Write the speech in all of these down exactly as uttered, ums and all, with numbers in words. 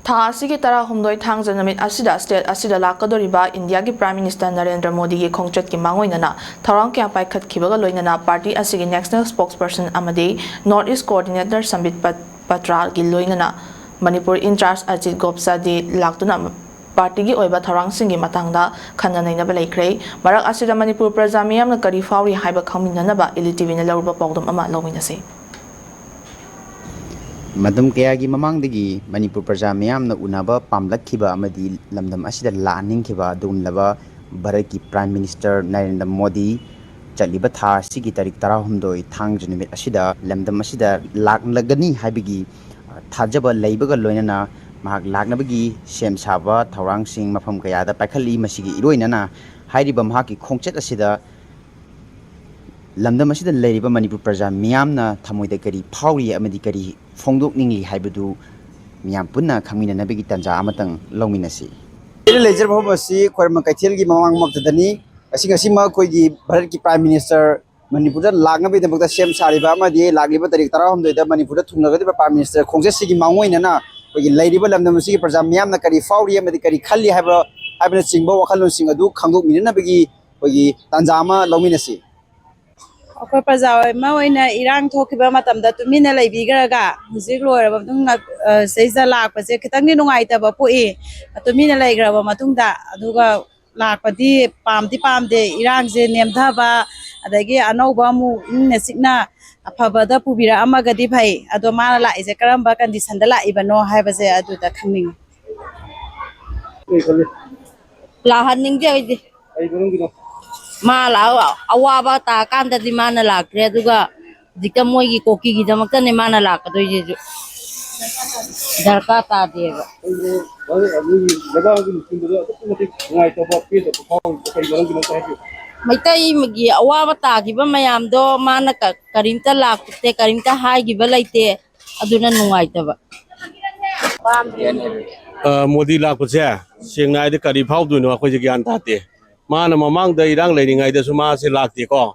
ꯊꯥ ꯑꯁꯤꯒꯤ ꯇꯔꯥꯍꯨꯝꯗꯣꯏ ꯊꯥꯡꯖ ꯅꯨꯃꯤꯠ ꯑꯁꯤꯗ state ꯑꯁꯤꯗ ꯂꯥꯛꯀꯗꯧꯔꯤꯕ ꯏꯟꯗꯤꯌꯥꯒꯤ Prime Minister ꯅꯔꯦꯟꯗ꯭ꯔ ꯃꯣꯗꯤꯒꯤ ꯈꯣꯡꯆꯠꯀꯤ ꯃꯥꯡꯑꯣꯏꯅꯅ ꯊꯧꯔꯥꯡ ꯀꯌꯥ ꯄꯥꯏꯈꯠꯈꯤꯕꯒ ꯂꯣꯏꯅꯅ party ꯑꯁꯤꯒꯤ national spokesperson ꯑꯃꯗꯤ North East Coordinator ꯁꯝꯕꯤꯠ ꯄꯠ-, ꯄꯇ꯭ꯔꯥꯒꯤ ꯂꯣꯏꯅꯅ ꯃꯅꯤꯄꯨꯔ in charge ꯑꯖꯤꯠ ꯒꯣꯞꯁꯥꯗꯤ ꯂꯥꯛꯇꯨꯅ partyꯒꯤ ꯑꯣꯏꯕ ꯊꯧꯔꯥꯡꯁꯤꯡꯒꯤ ꯃꯇꯥꯡꯗ ꯈꯟꯅ ꯅꯩꯅꯕ ꯂꯩꯈ꯭ꯔꯦ꯫ ꯃꯔꯛ ꯑꯁꯤꯗ ꯃꯅꯤꯄꯨꯔ ꯄ꯭ꯔꯖꯥ ꯃꯤꯌꯥꯝꯅ ꯀꯔꯤ ꯐꯥꯎꯔꯤ ꯍꯥꯏꯕ ꯈꯪꯃꯤꯟꯅꯅꯕ ꯏꯂꯤ ꯇꯤꯚꯤꯅ ꯂꯧꯔꯨꯕ ꯄꯥꯎꯗꯝ ꯑꯃ ꯂꯧꯃꯤꯟꯅꯁꯤ꯫ ꯃꯇꯝ ꯀꯌꯥꯒꯤ ꯃꯃꯥꯡꯗꯒꯤ ꯃꯅꯤꯄꯨꯔ ꯄ꯭ꯔꯖꯥ ꯃꯤꯌꯥꯝꯅ ꯎꯅꯕ ꯄꯥꯝꯂꯛꯈꯤꯕ ꯑꯃꯗꯤ ꯂꯝꯗꯝ ꯑꯁꯤꯗ ꯂꯥꯛꯍꯟꯅꯤꯡꯈꯤꯕ ꯑꯗꯨꯒꯨꯝꯂꯕ ꯚꯥꯔꯠꯀꯤ Prime Minister ꯅꯔꯦꯟꯗ꯭ꯔ ꯃꯣꯗꯤ ꯆꯠꯂꯤꯕ ꯊꯥ ꯑꯁꯤꯒꯤ ꯇꯥꯔꯤꯛ ꯇꯔꯥꯍꯨꯝꯗꯣꯏ ꯊꯥꯡꯖ ꯅꯨꯃꯤꯠ ꯑꯁꯤꯗ ꯂꯝꯗꯝ ꯑꯁꯤꯗ ꯂꯥꯛꯂꯒꯅꯤ ꯍꯥꯏꯕꯒꯤ, ꯑ, ꯊꯥꯖꯕ ꯂꯩꯕꯒ ꯂꯣꯏꯅꯅ ꯃꯍꯥꯛ ꯂꯥꯛꯅꯕꯒꯤ ꯁꯦꯝ ꯁꯥꯕ ꯊꯧꯔꯥꯡꯁꯤꯡ ꯃꯐꯝ ꯀꯌꯥꯗ ꯄꯥꯏꯈꯠꯂꯤ꯫ ꯃꯁꯤꯒꯤ ꯏꯔꯣꯏꯅꯅ ꯍꯥꯏꯔꯤꯕ ꯃꯍꯥꯛꯀꯤ ꯈꯣꯡꯆꯠ ꯑꯁꯤꯗ ꯂꯝꯗꯝ ꯑꯁꯤꯗ ꯂꯩꯔꯤꯕ ꯃꯅꯤꯄꯨꯔ ꯄ꯭ꯔꯖꯥ ꯃꯤꯌꯥꯝꯅ ꯊꯃꯣꯏꯗ ꯀꯔꯤ ꯐꯥꯎꯔꯤ ꯑꯃꯗꯤ ꯀꯔꯤ ꯐꯣꯡꯗꯣꯛꯅꯤꯡꯂꯤ ꯍꯥꯏꯕꯗꯨ ꯃꯤꯌꯥꯝ ꯄꯨꯟꯅ ꯈꯪꯃꯤꯟꯅꯅꯕꯒꯤ ꯇꯥꯟꯖꯥ ꯑꯃꯇꯪ ꯂꯧꯃꯤꯟꯅꯁꯤ꯫ ꯑꯩꯅ ꯂꯩꯖꯔꯤꯕ ꯃꯐꯝ ꯑꯁꯤ ꯈ꯭ꯋꯥꯏꯔꯝꯕꯟ ꯀꯩꯊꯦꯜꯒꯤ ꯃꯃꯥꯡꯃꯛꯇꯗꯅꯤ꯫ ꯉꯁꯤ, ꯉꯁꯤꯃꯛ ꯑꯩꯈꯣꯏꯒꯤ ꯚꯥꯔꯠꯀꯤ Prime Minister ꯃꯅꯤꯄꯨꯔꯗ ꯂꯥꯛꯅꯕꯒꯤꯗꯃꯛꯇ ꯁꯦꯝ ꯁꯥꯔꯤꯕ ꯑꯃꯗꯤ ꯂꯥꯛꯂꯤꯕ ꯇꯥꯔꯤꯛ ꯇꯔꯥꯍꯨꯝꯗꯣꯏꯗ ꯃꯅꯤꯄꯨꯔꯗ ꯊꯨꯡꯂꯒꯗꯧꯔꯤꯕ Prime Minister ꯈꯣꯡꯆꯠꯁꯤꯒꯤ ꯃꯥꯡꯑꯣꯏꯅꯅ ꯑꯩꯈꯣꯏꯒꯤ ꯂꯩꯔꯤꯕ ꯂꯝꯗꯝ ꯑꯁꯤꯒꯤ ꯄ꯭ꯔꯖꯥ ꯃꯤꯌꯥꯝꯅ ꯀꯔꯤ ꯐꯥꯎꯔꯤ ꯑꯃꯗꯤ ꯀꯔꯤ ꯈꯜꯂꯤ ꯍꯥꯏꯕ, ꯍꯥꯏꯕꯅꯆꯤꯡꯕ ꯋꯥꯈꯜꯂꯣꯟꯁꯤꯡ ꯑꯗꯨ ꯈꯪꯗꯣꯛꯃꯤꯟꯅꯅꯕꯒꯤ ꯑꯩꯈꯣꯏꯒꯤ ꯇꯥꯟꯖꯥ ꯑꯃ ꯂꯧꯃꯤꯟꯅꯁꯤ꯫ ꯑꯩꯈꯣꯏ ꯄ꯭ꯔꯖꯥ ꯑꯃ ꯑꯣꯏꯅ ꯏꯔꯥꯡ ꯊꯣꯛꯈꯤꯕ ꯃꯇꯝꯗ ꯇꯨꯃꯤꯟꯅ ꯂꯩꯕꯤꯈ꯭ꯔꯒ ꯍꯧꯖꯤꯛ ꯂꯣꯏꯔꯕ ꯃꯇꯨꯡꯗ, ꯑ, ꯁꯤꯗꯩꯁꯤꯗ ꯂꯥꯛꯄꯁꯦ ꯈꯤꯇꯪꯗꯤ ꯅꯨꯡꯉꯥꯏꯇꯕ ꯄꯣꯛꯏ꯫ ꯇꯨꯃꯤꯟꯅ ꯂꯩꯈ꯭ꯔꯕ ꯃꯇꯨꯡꯗ, ꯑꯗꯨꯒ ꯂꯥꯛꯄꯗꯤ ꯄꯥꯝꯗꯤ ꯄꯥꯝꯗꯦ꯫ ꯏꯔꯥꯡꯁꯦ ꯅꯦꯝꯊꯕ, ꯑꯗꯒꯤ ꯑꯅꯧꯕ ꯑꯃꯨꯛ ꯏꯪꯅ ꯆꯤꯛꯅ ꯑꯐꯕꯗ ꯄꯨꯕꯤꯔꯛꯑꯝꯃꯒꯗꯤ ꯐꯩ꯫ ꯑꯗꯣ ꯃꯥꯅ ꯂꯥꯛꯏꯁꯦ ꯀꯔꯝꯕ conditionꯗ ꯂꯥꯛꯏꯕꯅꯣ ꯍꯥꯏꯕꯁꯦ ꯑꯗꯨꯗ ꯈꯪꯅꯤꯡꯉꯤ꯫ ꯀꯩ ꯈꯜꯂꯤ? ꯂꯥꯛꯍꯟꯅꯤꯡꯗꯦ ꯑꯩꯗꯤ꯫ ꯀꯩ ꯃꯔꯝꯒꯤꯅꯣ? ꯃꯥ ꯂꯥꯛꯑ-, ꯑꯋꯥꯕ ꯇꯥꯀꯥꯟꯗꯗꯤ ꯃꯥꯅ ꯂꯥꯛꯇ꯭ꯔꯦ, ꯑꯗꯨꯒ ꯍꯧꯖꯤꯛꯇ ꯃꯣꯏꯒꯤ ꯀꯣꯀꯤꯒꯤꯗꯃꯛꯇꯅꯦ ꯃꯥꯅ ꯂꯥꯛꯀꯗꯣꯏꯁꯤꯁꯨ꯫ ꯗꯔꯀꯥꯔ ꯇꯥꯗꯦꯕ꯫ ꯀꯩꯅꯣ, ꯂꯩꯕꯥꯛꯀꯤ ꯂꯨꯆꯤꯡꯕꯗ ꯑꯗꯨꯛꯀꯤ ꯃꯇꯤꯛ ꯅꯨꯡꯉꯥꯏꯇꯕ, ꯄꯦꯟꯗꯕ ꯐꯥꯎꯔꯤꯕ ꯀꯩ ꯃꯔꯝꯒꯤꯅꯣ ꯑꯝꯇ ꯍꯥꯏꯕꯤꯌꯨ꯫ ꯃꯩꯇꯩꯒꯤ ꯑꯋꯥꯕ ꯇꯥꯈꯤꯕ ꯃꯌꯥꯝꯗꯣ ꯃꯥꯅ ꯀ-, ꯀꯔꯤꯝꯇ ꯂꯥꯛꯇꯦ, ꯀꯔꯤꯝꯇ ꯍꯥꯏꯈꯤꯕ ꯂꯩꯇꯦ, ꯑꯗꯨꯅ ꯅꯨꯡꯉꯥꯏꯇꯕ꯫ ꯑ, ꯃꯣꯗꯤ ꯂꯥꯛꯄꯁꯦ ꯁꯦꯡꯅ ꯍꯥꯏꯗꯤ ꯀꯔꯤ ꯐꯥꯎꯗꯣꯏꯅꯣ ꯑꯩꯈꯣꯏꯁꯦ ꯒ꯭ꯌꯥꯟ ꯇꯥꯗꯦ꯫ ꯃꯥꯅ ꯃꯃꯥꯡꯗ ꯏꯔꯥꯡ ꯂꯩꯔꯤꯉꯩꯗꯁꯨ ꯃꯥꯁꯦ ꯂꯥꯛꯇꯦꯀꯣ꯫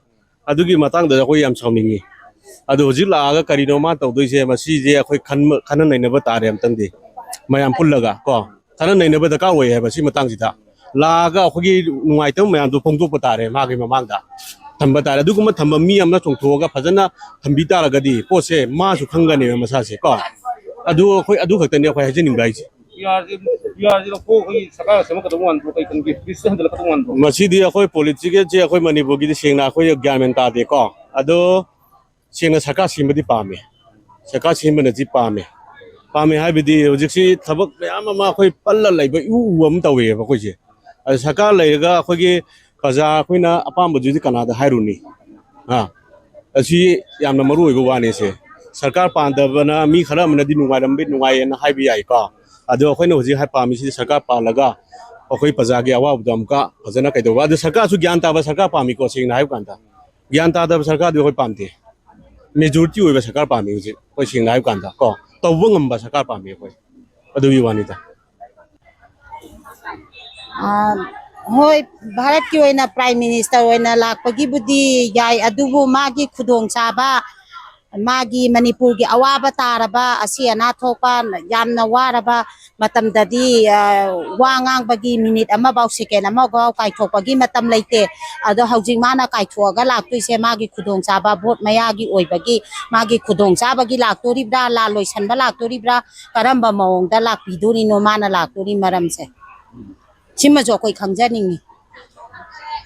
ꯑꯗꯨꯒꯤ ꯃꯇꯥꯡꯗ ꯑꯩꯈꯣꯏ ꯌꯥꯝ ꯁꯥꯎꯅꯤꯡꯉꯤ꯫ ꯑꯗꯨ ꯍꯧꯖꯤꯛ ꯂꯥꯛꯑꯒ ꯀꯔꯤꯅꯣ ꯃꯥ ꯇꯧꯗꯣꯏꯁꯦ? ꯃꯁꯤꯁꯦ ꯑꯩꯈꯣꯏ ꯈꯟꯕ-, ꯈꯟꯅ ꯅꯩꯅꯕ ꯇꯥꯔꯦ ꯑꯝꯇꯪꯗꯤ꯫ ꯃꯌꯥꯝ ꯄꯨꯜꯂꯒ ꯀꯣ, ꯈꯔ ꯅꯩꯅꯕ ꯗꯔꯀꯥꯔ ꯑꯣꯏ ꯍꯥꯏꯕ ꯁꯤ ꯃꯇꯥꯡꯁꯤꯗ꯫ ꯂꯥꯛꯑꯒ ꯑꯩꯈꯣꯏꯒꯤ ꯅꯨꯡꯉꯥꯏꯇꯕ ꯃꯌꯥꯝꯗꯣ ꯐꯣꯡꯗꯣꯛꯄ ꯇꯥꯔꯦ, ꯃꯥꯒꯤ ꯃꯃꯥꯡꯗ ꯊꯝꯕ ꯇꯥꯔꯦ꯫ ꯑꯗꯨꯒꯨꯝꯕ ꯊꯝꯕ ꯃꯤ ꯑꯃꯅ ꯆꯣꯡꯊꯣꯛꯑꯒ ꯐꯖꯅ ꯊꯝꯕꯤ ꯇꯥꯔꯒꯗꯤ ꯄꯣꯠꯁꯦ ꯃꯥꯁꯨ ꯈꯪꯒꯅꯦꯕ ꯃꯁꯥꯁꯦ ꯀꯣ꯫ ꯑꯗꯨ ꯑꯩꯈꯣꯏ, ꯑꯗꯨ ꯈꯛꯇꯅꯤ ꯑꯩꯈꯣꯏ ꯍꯥꯏꯖꯅꯤꯡꯕ ꯍꯥꯏꯁꯦ꯫ ꯕꯤꯍꯥꯔꯁꯤ, ꯕꯤꯍꯥꯔꯁꯤ ꯂꯧꯊꯣꯛ ꯑꯩꯈꯣꯏꯒꯤ ꯁꯔꯀꯥꯔ ꯁꯦꯝꯃꯛꯀꯗꯧꯕ ꯃꯥꯟꯕ꯭ꯔꯣ? ꯀꯩ ꯈꯟꯒꯦ? ꯕ꯭ꯔꯤꯇꯤꯁꯇ ꯍꯟꯖꯤꯜꯂꯛꯀꯗꯧꯕ ꯃꯥꯟꯕ꯭ꯔꯣ? ꯃꯁꯤꯗꯤ ꯑꯩꯈꯣꯏ ꯄꯣꯂꯤꯇꯤꯀꯦꯜꯁꯦ ꯑꯩꯈꯣꯏ ꯃꯅꯤꯄꯨꯔꯒꯤꯗꯤ ꯁꯦꯡꯅ ꯑꯩꯈꯣꯏ ꯒ꯭ꯌꯥꯟ ꯃꯦꯟ ꯇꯥꯗꯦꯀꯣ꯫ ꯑꯗꯣ ꯁꯦꯡꯅ ꯁꯔꯀꯥꯔ ꯁꯦꯝꯕꯗꯤ ꯄꯥꯝꯃꯤ꯫ ꯁꯔꯀꯥꯔ ꯁꯦꯝꯕꯅꯗꯤ ꯄꯥꯝꯃꯤ꯫ ꯄꯥꯝꯃꯤ ꯍꯥꯏꯕꯗꯤ ꯍꯧꯖꯤꯛꯁꯤ ꯊꯕꯛ ꯃꯌꯥꯝ ꯑꯃ ꯑꯩꯈꯣꯏ ꯄꯜꯂ ꯂꯩꯕ ꯏꯎ ꯎꯕ ꯑꯃ ꯇꯧꯔꯤꯑꯕ ꯑꯩꯈꯣꯏꯁꯦ꯫ ꯑꯗ ꯁꯔꯀꯥꯔ ꯂꯩꯔꯒ ꯑꯩꯈꯣꯏꯒꯤ ꯄ꯭ꯔꯖꯥ ꯑꯩꯈꯣꯏꯅ ꯑꯄꯥꯝꯕꯗꯨꯗꯤ ꯀꯅꯥꯗ ꯍꯥꯏꯔꯨꯅꯤ? ꯑꯥ, ꯑꯁꯤ ꯌꯥꯝꯅ ꯃꯔꯨ ꯑꯣꯏꯕ ꯋꯥꯅꯤꯁꯦ꯫ ꯁꯔꯀꯥꯔ ꯄꯥꯟꯗꯕꯅ ꯃꯤ ꯈꯔ ꯑꯃꯅꯗꯤ ꯅꯨꯡꯉꯥꯏꯔꯝꯕ, ꯅꯨꯡꯉꯥꯏꯌꯦꯅ ꯍꯥꯏꯕ ꯌꯥꯏꯀꯣ꯫ ꯑꯗꯣ ꯑꯩꯈꯣꯏꯅ ꯍꯧꯖꯤꯛ ꯍꯥꯏ ꯄꯥꯝꯃꯤꯁꯤꯗꯤ ꯁꯔꯀꯥꯔ ꯄꯥꯜꯂꯒ ꯑꯩꯈꯣꯏ ꯄ꯭ꯔꯖꯥꯒꯤ ꯑꯋꯥꯕꯗꯣ ꯑꯃꯨꯛꯀ ꯐꯖꯅ ꯀꯩꯗꯧꯕ꯫ ꯑꯗꯨ ꯁꯔꯀꯥꯔꯁꯨ ꯒ꯭ꯌꯥꯟ ꯇꯥꯕ ꯁꯔꯀꯥꯔ ꯄꯥꯝꯃꯤꯀꯣ, ꯁꯦꯡꯅ ꯍꯥꯏꯕ ꯀꯥꯟꯗ꯫ ꯒ꯭ꯌꯥꯟ ꯇꯥꯗꯕ ꯁꯔꯀꯥꯔꯗꯤ ꯑꯩꯈꯣꯏ ꯄꯥꯝꯗꯦ꯫ ꯃꯦꯖꯣꯔꯤꯇꯤ ꯑꯣꯏꯕ ꯁꯔꯀꯥꯔ ꯄꯥꯝꯃꯤ ꯍꯧꯖꯤꯛ, ꯑꯩꯈꯣꯏ ꯁꯦꯡꯅ ꯍꯥꯏꯕ ꯀꯥꯟꯗ ꯀꯣ, ꯇꯧꯕ ꯉꯝꯕ ꯁꯔꯀꯥꯔ ꯄꯥꯝꯃꯤ ꯑꯩꯈꯣꯏ꯫ ꯑꯗꯨꯒꯤ ꯋꯥꯅꯤꯗ꯫ ꯑ, ꯍꯣꯏ, ꯚꯥꯔꯠꯀꯤ ꯑꯣꯏꯅ ꯄ꯭ꯔꯥꯏꯝ ꯃꯤꯅꯤꯁꯇꯔ ꯑꯣꯏꯅ ꯂꯥꯛꯄꯒꯤꯕꯨꯗꯤ ꯌꯥꯏ, ꯑꯗꯨꯕꯨ ꯃꯥꯒꯤ ꯈꯨꯗꯣꯡꯆꯥꯕ, ꯃꯥꯒꯤ ꯃꯅꯤꯄꯨꯔꯒꯤ ꯑꯋꯥꯕ ꯇꯥꯔꯕ, ꯑꯁꯤ ꯑꯅꯥ ꯊꯣꯛꯄ, ꯌꯥꯝꯅ ꯋꯥꯔꯕ ꯃꯇꯝꯗꯗꯤ, ꯑ, ꯋꯥ ꯉꯥꯡꯕꯒꯤ ꯃꯤꯅꯤꯠ ꯑꯃꯐꯥꯎ, ꯁꯦꯀꯦꯟ ꯑꯃꯐꯥꯎ ꯀꯥꯏꯊꯣꯛꯄꯒꯤ ꯃꯇꯝ ꯂꯩꯇꯦ꯫ ꯑꯗꯣ ꯍꯧꯖꯤꯛ ꯃꯥꯅ ꯀꯥꯏꯊꯣꯛꯑꯒ ꯂꯥꯛꯇꯣꯏꯁꯦ ꯃꯥꯒꯤ ꯈꯨꯗꯣꯡꯆꯥꯕ, ꯚꯣꯠ ꯃꯌꯥꯒꯤ ꯑꯣꯏꯕꯒꯤ ꯃꯥꯒꯤ ꯈꯨꯗꯣꯡꯆꯥꯕꯒꯤ ꯂꯥꯛꯇꯣꯔꯤꯕ꯭ꯔꯥ, ꯂꯥꯟ ꯂꯣꯏꯁꯟꯕ ꯂꯥꯛꯇꯣꯔꯤꯕ꯭ꯔꯥ, ꯀꯔꯝꯕ ꯃꯑꯣꯡꯗ ꯂꯥꯛꯄꯤꯗꯣꯔꯤꯅꯣ ꯃꯥꯅ ꯂꯥꯛꯇꯣꯔꯤ ꯃꯔꯝꯁꯦ? ꯁꯤꯃꯁꯨ ꯑꯩꯈꯣꯏ ꯈꯪꯖꯅꯤꯡꯉꯤ꯫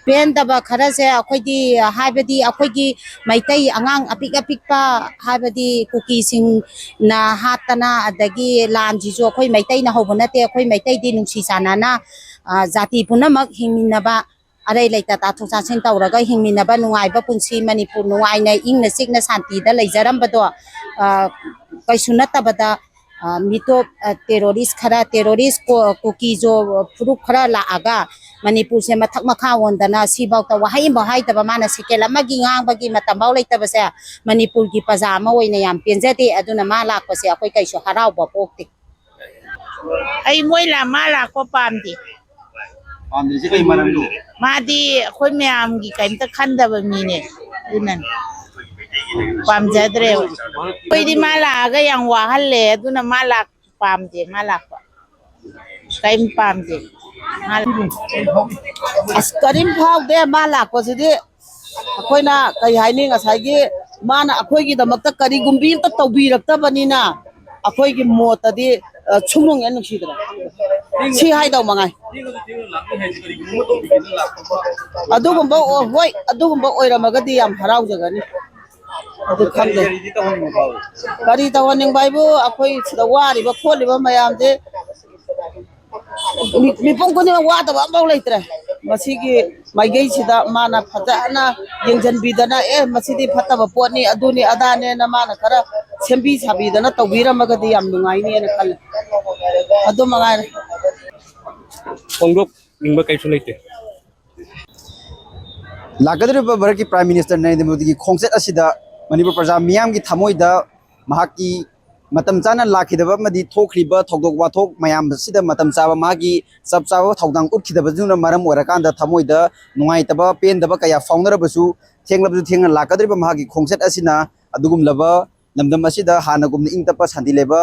ꯄꯦꯟꯗꯕ ꯈꯔꯁꯦ ꯑꯩꯈꯣꯏꯗꯤ, ꯍꯥꯏꯕꯗꯤ ꯑꯩꯈꯣꯏꯒꯤ ꯃꯩꯇꯩ ꯑꯉꯥꯡ ꯑꯄꯤꯛ ꯑꯄꯤꯛꯄ, ꯍꯥꯏꯕꯗꯤ ꯀꯨꯀꯤꯁꯤꯡꯅ ꯍꯥꯠꯇꯅ, ꯑꯗꯒꯤ ꯂꯥꯟꯁꯤꯁꯨ ꯑꯩꯈꯣꯏ ꯃꯩꯇꯩꯅ ꯍꯧꯕ ꯅꯠꯇꯦ꯫ ꯑꯩꯈꯣꯏ ꯃꯩꯇꯩꯗꯤ ꯅꯨꯡꯁꯤ ꯆꯥꯟꯅꯅ, ꯑ, ꯖꯥꯇꯤ ꯄꯨꯝꯅꯃꯛ ꯍꯤꯡꯃꯤꯟꯅꯕ, ꯑꯔꯩ ꯂꯩꯇ ꯇꯥꯊꯣꯛ ꯇꯥꯁꯤꯟ ꯇꯧꯔꯒ ꯍꯤꯡꯃꯤꯟꯅꯕ ꯅꯨꯡꯉꯥꯏꯕ ꯄꯨꯟꯁꯤ, ꯃꯅꯤꯄꯨꯔ ꯅꯨꯡꯉꯥꯏꯅ ꯏꯪꯅ ꯆꯤꯛꯅ ꯁꯥꯟꯇꯤꯗ ꯂꯩꯖꯔꯝꯕꯗꯣ, ꯑ, ꯀꯩꯁꯨ ꯅꯠꯇꯕꯗ, ꯑ, ꯃꯤꯇꯣꯞ, ꯑ, ꯇꯦꯔꯣꯔꯤꯁ ꯈꯔ, ꯇꯦꯔꯣꯔꯤꯁ ꯀꯣ-, ꯀꯨꯀꯤꯖꯣ ꯐꯨꯔꯨꯞ ꯈꯔ ꯂꯥꯛꯑꯒ ꯃꯅꯤꯄꯨꯔꯁꯦ ꯃꯊꯛ ꯃꯈꯥ ꯑꯣꯟꯗꯅ ꯁꯤꯐꯥꯎꯗ ꯋꯥꯍꯩ ꯑꯃꯐꯥꯎ ꯍꯥꯏꯗꯕ, ꯃꯥꯅ ꯁꯦꯀꯦꯟ ꯑꯃꯒꯤ ꯉꯥꯡꯕꯒꯤ ꯃꯇꯝꯐꯥꯎ ꯂꯩꯇꯕꯁꯦ ꯃꯅꯤꯄꯨꯔꯒꯤ ꯄ꯭ꯔꯖꯥ ꯑꯃ ꯑꯣꯏꯅ ꯌꯥꯝ ꯄꯦꯟꯖꯗꯦ꯫ ꯑꯗꯨꯅ ꯃꯥ ꯂꯥꯛꯄꯁꯦ ꯑꯩꯈꯣꯏ ꯀꯩꯁꯨ ꯍꯔꯥꯎꯕ ꯄꯣꯛꯇꯦ꯫ ꯑꯩ ꯃꯣꯏ ꯂꯥ-, ꯃꯥ ꯂꯥꯛꯄ ꯄꯥꯝꯗꯦ꯫ ꯄꯥꯝꯗ꯭ꯔꯤꯁꯦ ꯀꯩ ꯃꯔꯝꯒꯤꯅꯣ? ꯃꯥꯗꯤ ꯑꯩꯈꯣꯏ ꯃꯌꯥꯝꯒꯤ ꯀꯔꯤꯝꯇ ꯈꯟꯗꯕ ꯃꯤꯅꯦ, ꯑꯗꯨꯅꯅꯦ ꯄꯥꯝꯖꯗ꯭ꯔꯦꯕ꯫ ꯑꯩꯈꯣꯏꯗꯤ ꯃꯥ ꯂꯥꯛꯑꯒ ꯌꯥꯝ ꯋꯥꯍꯜꯂꯦ, ꯑꯗꯨꯅ ꯃꯥ ꯂꯥꯛ-, ꯄꯥꯝꯗꯦ ꯃꯥ ꯂꯥꯛꯄ꯫ ꯀꯔꯤꯝ ꯄꯥꯝꯗꯦ꯫ ꯃꯥ, ꯑꯁ, ꯀꯔꯤꯝ ꯐꯥꯎꯗꯦ ꯃꯥ ꯂꯥꯛꯄꯁꯤꯗꯤ꯫ ꯑꯩꯈꯣꯏꯅ ꯀꯩ ꯍꯥꯏꯅꯤ, ꯉꯁꯥꯏꯒꯤ ꯃꯥꯅ ꯑꯩꯈꯣꯏꯒꯤꯗꯃꯛꯇ ꯀꯔꯤꯒꯨꯝꯕꯤ ꯑꯝꯇ ꯇꯧꯕꯤꯔꯛꯇꯕꯅꯤꯅ ꯑꯩꯈꯣꯏꯒꯤ ꯃꯣꯠꯇꯗꯤ, ꯑ, ꯁꯨꯡꯅꯨꯡ ꯍꯦꯛ ꯅꯨꯡꯁꯤꯗ꯭ꯔꯦ꯫ ꯁꯤ ꯍꯥꯏꯗꯧ ꯃꯉꯥꯏ꯫ ꯑꯗꯨꯒꯨꯝꯕ ꯑꯣ-, ꯍꯣꯏ, ꯑꯗꯨꯒꯨꯝꯕ ꯑꯣꯏꯔꯝꯃꯒꯗꯤ ꯌꯥꯝ ꯍꯔꯥꯎꯖꯒꯅꯤ꯫ ꯑꯗꯨ ꯈꯪꯗꯦ꯫ ꯀꯔꯤ ꯇꯧꯍꯟꯅꯤꯡꯕ ꯍꯥꯏꯕꯨ, ꯑꯩꯈꯣꯏ ꯁꯤꯗ ꯋꯥꯔꯤꯕ ꯈꯣꯠꯂꯤꯕ ꯃꯌꯥꯝꯁꯦ ꯃꯤ-, ꯃꯤꯄꯨꯝ ꯈꯨꯗꯤꯡꯃꯛ ꯋꯥꯗꯕ ꯑꯃꯐꯥꯎ ꯂꯩꯇ꯭ꯔꯦ꯫ ꯃꯁꯤꯒꯤ ꯃꯥꯏꯀꯩꯁꯤꯗ ꯃꯥꯅ ꯐꯖꯅ ꯌꯦꯡꯁꯤꯟꯕꯤꯗꯅ, "ꯑꯦ, ꯃꯁꯤꯗꯤ ꯐꯠꯇꯕ ꯄꯣꯠꯅꯤ, ꯑꯗꯨꯅꯤ ꯑꯗꯥꯅꯦꯅ" ꯃꯥꯅ ꯈꯔ ꯁꯦꯝꯕꯤ ꯁꯥꯕꯤꯗꯅ ꯇꯧꯕꯤꯔꯝꯃꯒꯗꯤ ꯌꯥꯝ ꯅꯨꯡꯉꯥꯏꯅꯤꯅ ꯈꯜꯂꯦ꯫ ꯑꯗꯨ ꯃꯉꯥꯏꯔꯦ꯫ ꯐꯣꯡꯗꯣꯛꯅꯤꯡꯕ ꯀꯩꯁꯨ ꯂꯩꯇꯦ꯫ ꯂꯥꯛꯀꯗꯧꯔꯤꯕ ꯚꯥꯔꯠꯀꯤ Prime Minister ꯅꯔꯦꯟꯗ꯭ꯔ ꯃꯣꯗꯤꯒꯤ ꯈꯣꯡꯆꯠ ꯑꯁꯤꯗ ꯃꯅꯤꯄꯨꯔ ꯄ꯭ꯔꯖꯥ ꯃꯤꯌꯥꯝꯒꯤ ꯊꯃꯣꯏꯗ ꯃꯍꯥꯛꯀꯤ ꯃꯇꯝ ꯆꯥꯅ ꯂꯥꯛꯈꯤꯗꯕ ꯑꯃꯗꯤ ꯊꯣꯛꯈ꯭ꯔꯤꯕ ꯊꯧꯗꯣꯛ ꯋꯥꯊꯣꯛ ꯃꯌꯥꯝ ꯑꯁꯤꯗ ꯃꯇꯝ ꯆꯥꯕ ꯃꯥꯒꯤ ꯆꯞ ꯆꯥꯕ ꯊꯧꯗꯥꯡ ꯎꯠꯈꯤꯗꯕꯗꯨꯅ ꯃꯔꯝ ꯑꯣꯏꯔꯀꯥꯟꯗ ꯊꯃꯣꯏꯗ ꯅꯨꯡꯉꯥꯏꯇꯕ ꯄꯦꯟꯗꯕ ꯀꯌꯥ ꯐꯥꯎꯅꯔꯕꯁꯨ, ꯊꯦꯡꯂꯕꯁꯨ ꯊꯦꯡꯅ ꯂꯥꯛꯀꯗꯧꯔꯤꯕ ꯃꯍꯥꯛꯀꯤ ꯈꯣꯡꯆꯠ ꯑꯁꯤꯅ ꯑꯗꯨꯒꯨꯝꯂꯕ ꯂꯝꯗꯝ ꯑꯁꯤꯗ ꯍꯥꯟꯅꯒꯨꯝꯅ ꯏꯪ ꯇꯞꯄ ꯁꯥꯟꯇꯤ ꯂꯩꯕ,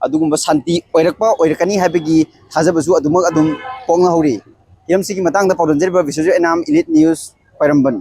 ꯑꯗꯨꯒꯨꯝꯕ ꯁꯥꯟꯇꯤ ꯑꯣꯏꯔꯛꯄ ꯑꯣꯏꯔꯛꯀꯅꯤ ꯍꯥꯏꯕꯒꯤ ꯊꯥꯖꯕꯁꯨ ꯑꯗꯨꯃꯛ ꯑꯗꯨꯝ ꯄꯣꯛꯅꯍꯧꯔꯤ꯫ ꯍꯤꯔꯝꯁꯤꯒꯤ ꯃꯇꯥꯡꯗ ꯄꯥꯎꯗꯝꯖꯔꯤꯕ ꯕꯤꯁ꯭ꯋꯖꯤꯠ ꯑꯦꯅꯥꯝ, Elite News, ꯈ꯭ꯋꯥꯏꯔꯝꯕꯟ꯫